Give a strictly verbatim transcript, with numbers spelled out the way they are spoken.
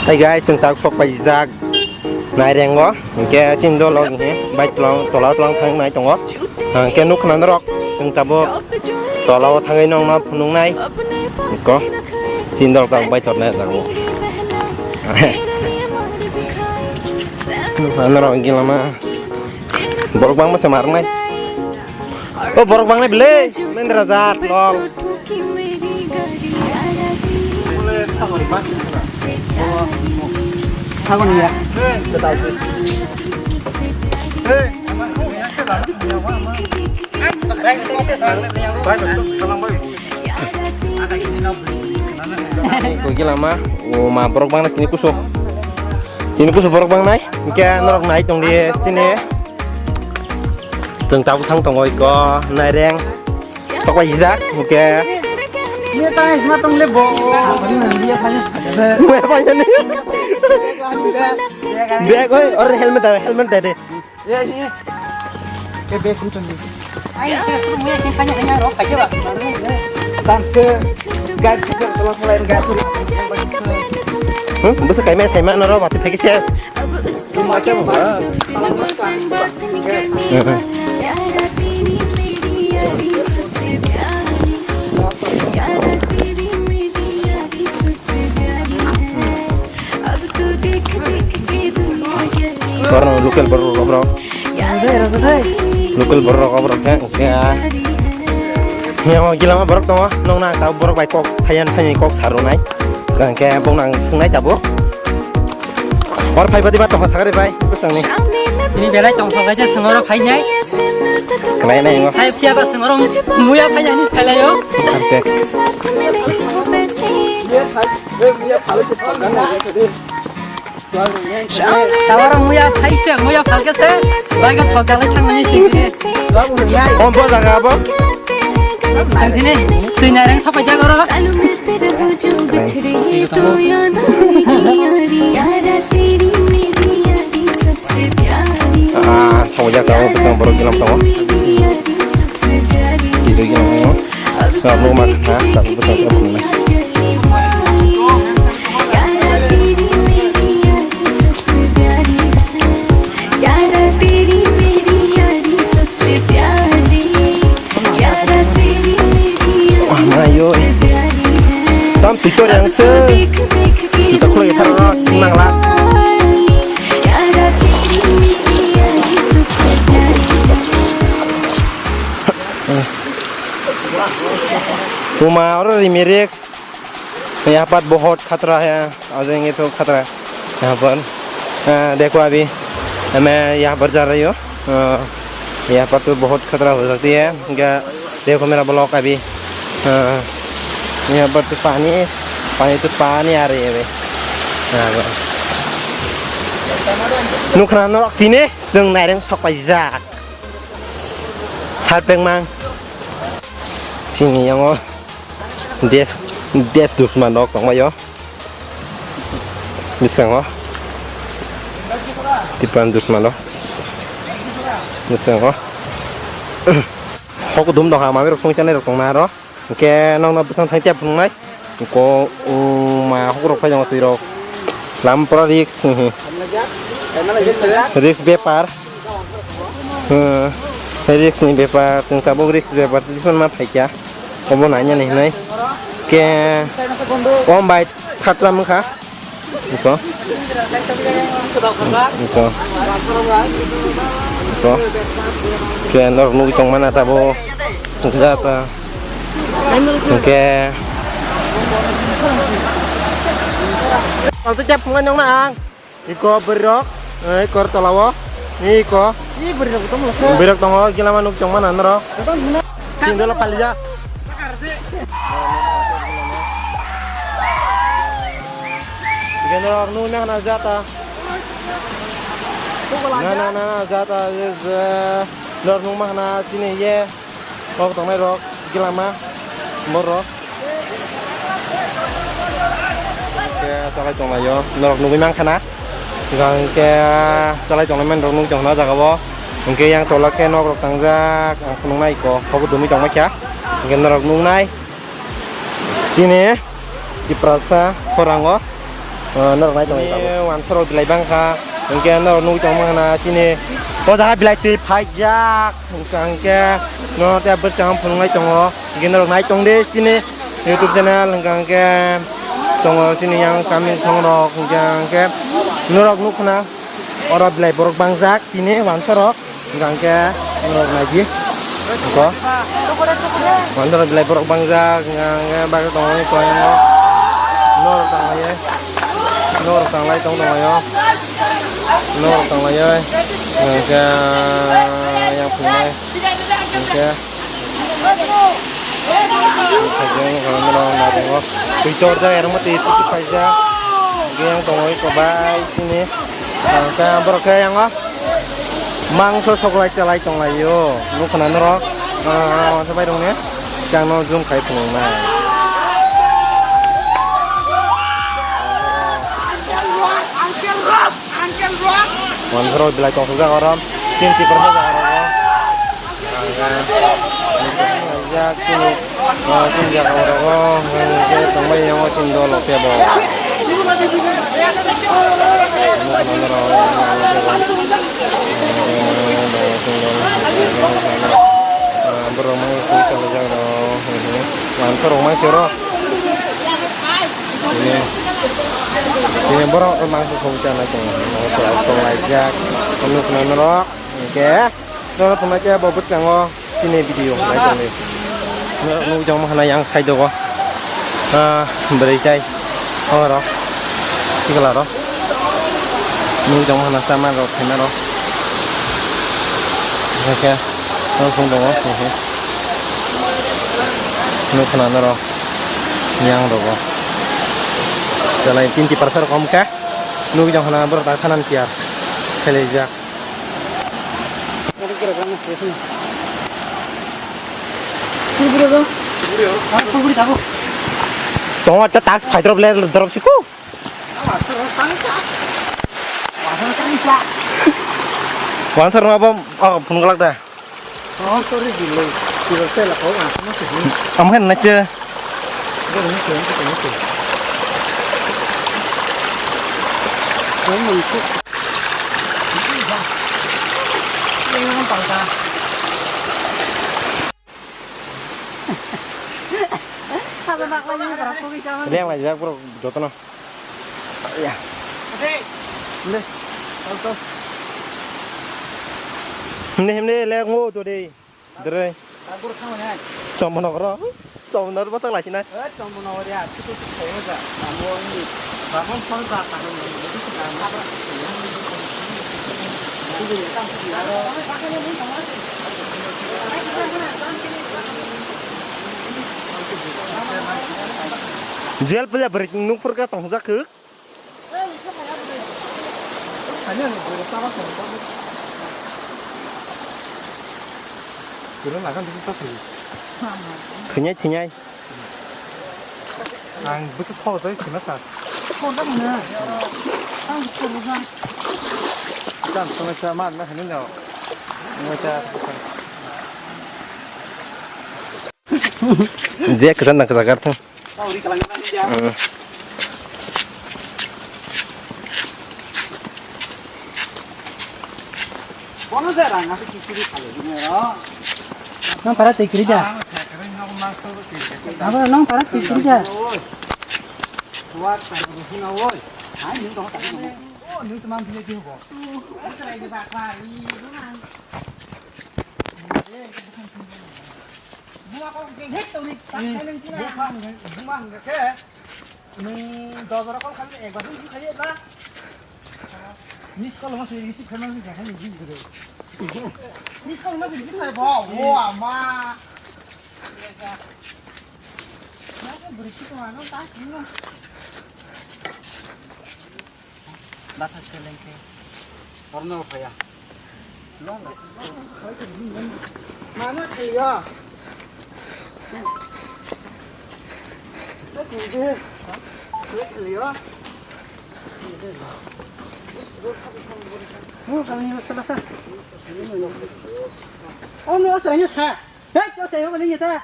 Hai guys, chwng tak sok paijak Nairengo, hwnkhe chini dolo hwnkhe bai tlang, tola tlang thang nai tongo. Hwnkhe nukha norok, chwng tabuk tola o thangwi nokno phunuknai. Ko chini dol tabuk bai tornai jago. Nukha norok hwnkhe lama. Borok bangma se marnai. O borok bangnai bele, mendra jat lol. Koi gila ma, o ma borok bangnai tini kusu. Tini kusu borok bangnai, hwnkhe norok nai tongdi sini. Chwng tabuk thang tongo iko Naireng. Tok bai hijak, oke. Ini sana isma tong le bo. Muya paisa ni. Bag oi, or helmet ada, helmet ada. Ya ini. Ke bag itu nih. Ai, itu muya sih banyak hanya rok aja, Pak. Tangse, gad kita telah mulai gad. Hmm, bisa kayak main sama naro mati pakai sih. Orang local baru, bro. Local borok rok oborok khe wngkhe, ah. Yang gila ma borok tongo, nokna ang tabuk borok bai kok thaiyan thaini kok sarunai. Hwnkhe bokno ang swngnai tabuk. Or phai badi ba tongkha sagari bai, bwswngni. Ini belai tongthok kaisa swngoro phainai. Khlai nai ngo. Sai phiya ba swngoro muya phainani sailaio. Ante. Tawara muya phaise, muya phalkese, baga thogalai thangmani singse. Om bo jaga abo? Sangtini, twi nairang sapai jaga oro. Ah, sapai jaga oro, betang borok gilam tongo. Twi gilam tongo. Tabuk ma kha, tabuk bwskango phunuknai. Tam twi tor yang se. Twi tor khulai thar nang la. Uma oro rimi risk. यहाँ पर बहुत खतरा है, आ जाएंगे तो खतरा है यहाँ पर। अ, देखो अभी मैं यहाँ पर जा रही हूँ। अ, यहाँ पर तो बहुत खतरा हो सकती है। क्या, देखो मेरा ब्लॉग अभी। अ, यहाँ पर तो पानी, पानी तो पानी आ रही है अभी। यहाँ पर। Nukha norok tini chwng naireng sok paijak. Harpek mang. Sini yango. Des, des dusma nok tongmai o. Bwskango. Tipan dusma no. Bwskango. Hok dum dong ha, mami rok song chanai rok tong na aro. Hwnkhe nokno bwsang thang tei phunuknai. Ko, o, ma hok rok phai tongo twi rok. Lam pura risk. Risk bepar. Hmm, risk ni bepar, chwng tabuk risk bepar twi phano ma phaikha. Obo nainani hinwi. Ke, om bai thatra wngkha. Iko. Iko. Iko. Ke norok nugwi tongmana tabuk. Jata. Hwnkhe. Ang tei phunuknai nokna ang. Iko bwrwirok, eh, kor tola o. Iko. Ni bwrwirok tongmani se. Bwrwirok tongo, gila ma nuk tongmana norok. Sindolo palija. Gen norok nukna hana jata. Na, na, na, na, jata, je, je, norok nukma hana chini ye. Kok tongnai rok, gilama, borok. Hwnkhe chalai tonglaio, norok nugwi mankha na. Hwnkhe chalai tongnai man rok nugwi tongkha na o jaga o. Hwnkhe yang tola khe nok rok tangjak, ang phunuknai kok, kok dumwi tongmai kha. Hwnkhe norok nuknai. Chini Tiprasa khorang o. Ah, norok nai tongo. Tini wansarok belai bangkha, hwnkhe norok nugwi tongma hana chini o jaga belai twi phaijak, hwnkhe no tei bwskango phunuknai tongo, hwnkhe norok nai tongdi chini YouTube channel, hwnkhe tongo chini yang kamini songrok, hwnkhe norok nukhna oro belai borok bangjak. Tini wansarok hwnkha hwnkhe norok naidi. Hwnkha wansarok belai borok bangjak, hwnkha hwnkhe bagwi tongo, norok tanglaio, norok tanglai tong tonglaio, norok tanglaio, hwnkha yang phungnai, hwnkhe. Twi chorjak, ermo twi twi phaijak. Hwnkhe yang tongo iko bai sini. Hwnkhe borok khe yango mangso soklai chalai tonglaio. Nukhna norok, ah, ah, wansuk bai rwngni. Changno zoom khai phunuknai. Wansarok belai tongthokjak oro. Chini Tiprasa jaga rogo. Ang khe, ang khe, chini, ah, chini jaga rogo, ang khe tongbai yango chini dolo kebo. Ah, borok mangsa kalaijak rok, wansarok mangsa rok. Tini, tini borok mangsa song chana tongo, mangsa rok tong laijak, nukhna norok, hwnkhe norok tongnaikhe bo bwskango chini video nai tongdi. Norok nugwi tongma hwnna yang side o, ah, bwrwi tai oro sikla rok nugwi tongma hwnna chama rok khaima rok, hwnkhe norok song tongo, hwnkhe nukhna norok. Yang rogo. Jalai tinti parsa rok om khe. Nugwi jang hana borok ta thanan tiyar. Khelaijak. Tongo ta tax fighter player drop siku. Wansar ma bom, oh, phone galak da. Oh, sorry, delay. Sila sila kau ah, sama sih. Kamu kan naik je. Dia ini sih, ini sih. Kamu itu. Ini kan pangka. Ada nak lagi berapa kita? Ada yang lagi, bro, jotono. Ya. Himde. Himde, himde, le ngo to de. Dre. Chombo nokro. Chombo nokro batak lai sinai. Jel pula beri nukpor ka tongjak khe. Khwnyai thwnyai. Ang bwswk thok jai sina ta. Thok na hwnna. Ang thok na. Jam thok na sa man na hwnwi no. Ngai ta. Je kwchang na kwchang gar thung. Nang para twi kwrwi da? Abo nang para twi kwrwi da? Buma kok hek tongni ta khainang kina. Buma hwnkhe, buma hwnkhe khe, nwng dos bar call khamdi ekbar receive khaiyeba. Miss call ma sui receive khaima wngkha khe nini gini gede. Miss call ma sui receive khai bo. O ama. Nang bwrwi si tong ano ta sino. Basa seleng khe. Orno phaya. Mano thaiya. Thaiya. Mo kami mo sala sa. Oh, mo sa ni sa. Hei, to sa yo ni ta.